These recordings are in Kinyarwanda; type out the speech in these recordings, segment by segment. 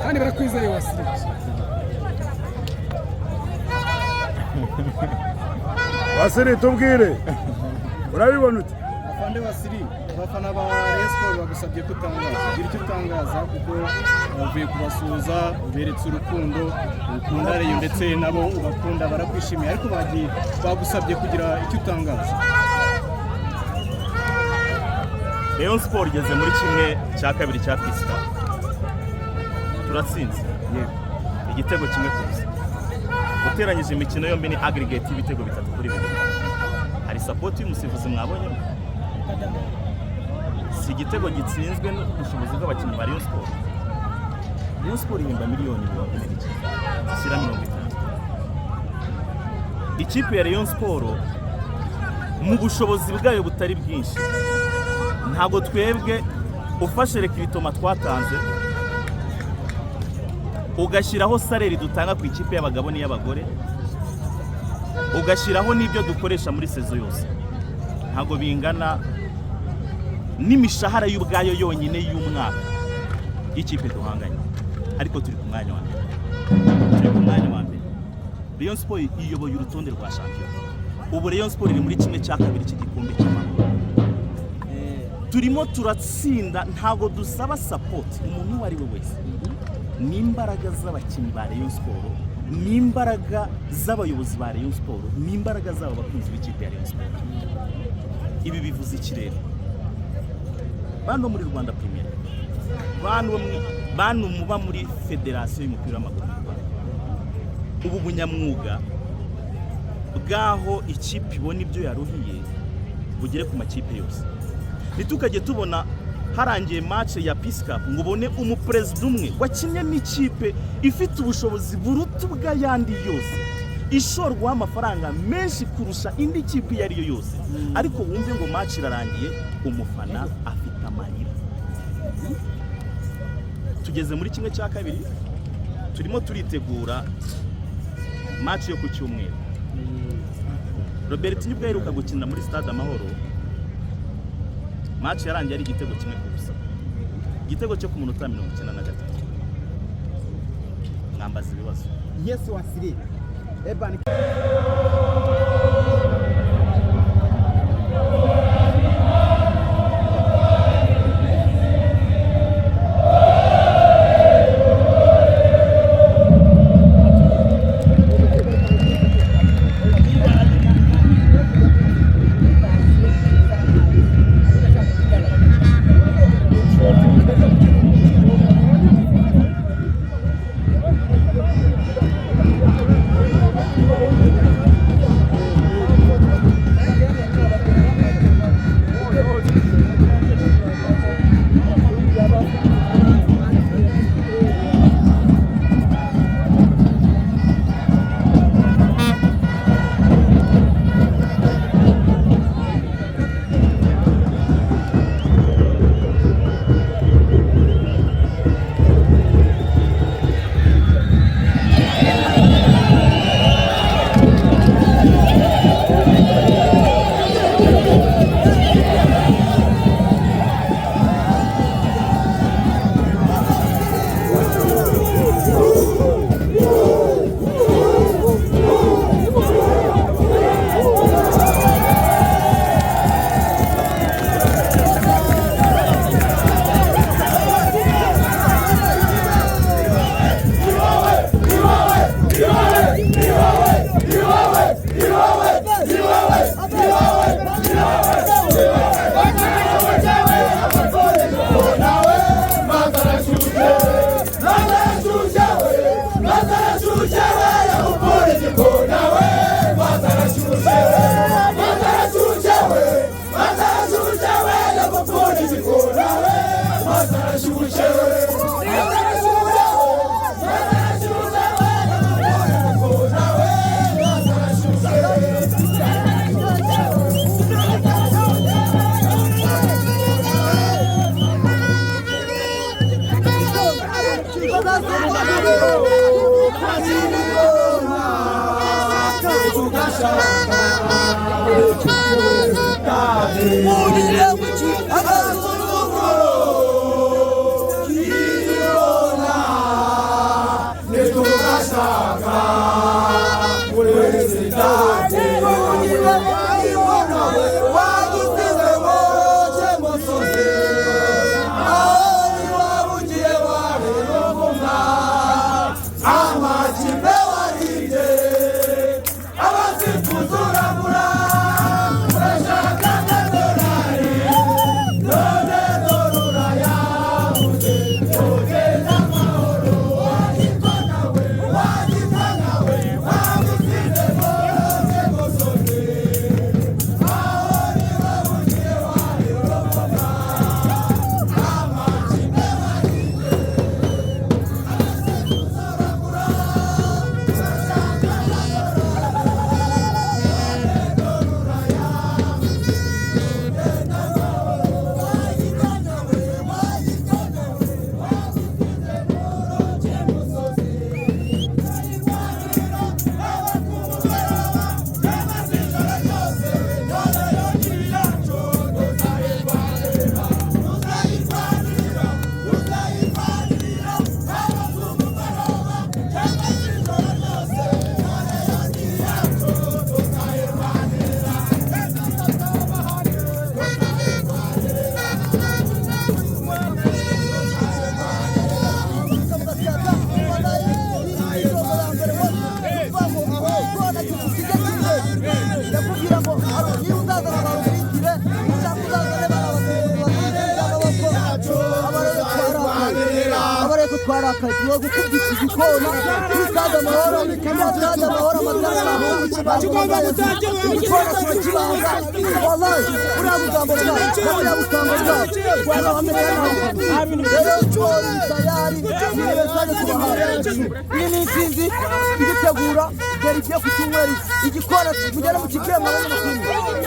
Kandi barakwizeye Wasiri. Wasiri, tubwire, urabibona ute? Afande Wasiri, abafana ba Rayon Sports bagusabye ko utangaza, gira icyo utangaza kuko uvuye kubasuhuza, uberetse urukundo ukunda Rayon ndetse nabo ubakunda barakwishimiye, ariko bagiye bagusabye kugira icyo utangaza. Rayon Sport igeze muri 1/2 cya Peace Cup, turatsinze igitego 1-0. Uteranyije imikino yombi ni aggregate y'ibitego 3-2. Hari support y'umusifuzi mwabonyemo, si igitego gitsinzwe n'ubushobozi bw'abakinnyi ba Rayon Sport. Rayon Sport ihemba miliyoni 40 n'igice zishyira 50. Ikipe ya Rayon Sport mu bushobozi bwayo butari bwinshi, ntabwo twebwe ufashe recrutement twatanze, ugashyiraho salary dutanga ku ikipe y'abagabo n'iy'abagore, ugashyiraho n'ibyo dukoresha muri saison yose, ntabwo bingana n'imishahara y'ubwayo yonyine y'umwaka y'ikipe duhanganye. Ariko turi ku mwanya wa mbere, turi ku mwanya wa mbere. Rayon Sport iyoboye urutonde rwa shampiyona. Ubu Rayon Sport iri muri 1/2 cy'igikombe cy'amahoro. Turimo turatsinda, ntabwo dusaba support umuntu uwo ari we wese. Ni imbaraga z'abakinnyi ba Rayon Sport, ni imbaraga z'abayobozi ba Rayon Sport, ni imbaraga z'abo bakunzi b'ikipe ya Rayon Sport. Ibi bivuze iki rero? Bantu muri Rwanda Premier, bantu muba muri federasiyo y'umupira w'amaguru mu Rwanda, ubu bunyamwuga bw'aho ikipe ibona ibyo yaruhiye bugere ku makipe yose. Ntitukajye tubona harangiye match ya Peace Cup ngo ubone umuperezida umwe wakinnye n'ikipe ifite ubushobozi buruta ubw'ayandi yose, ishorwaho amafaranga menshi kurusha indi kipe iyo ari yo yose, ariko wumve ngo match irarangiye, umufana afite amarira. Tugeze muri 1/2, turimo turitegura match yo ku cyumweru. Robert nibwo aheruka gukina muri Stade Amahoro, match yarangiye ari igitego 1-0, igitego cyo ku munota 93. Mwambaza ibibazo. Yes, Wasiri. Eban.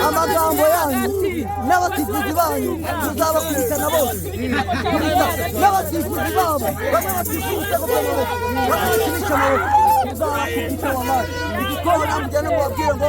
Amagambo yanyu n'abasifuzi banyu tuzabakubitana bose n'abasifuzi babo bamwe basifuza bamwe bakinisha amaboko tuzabakubita wallahi igikona mugende mubabwire ngo.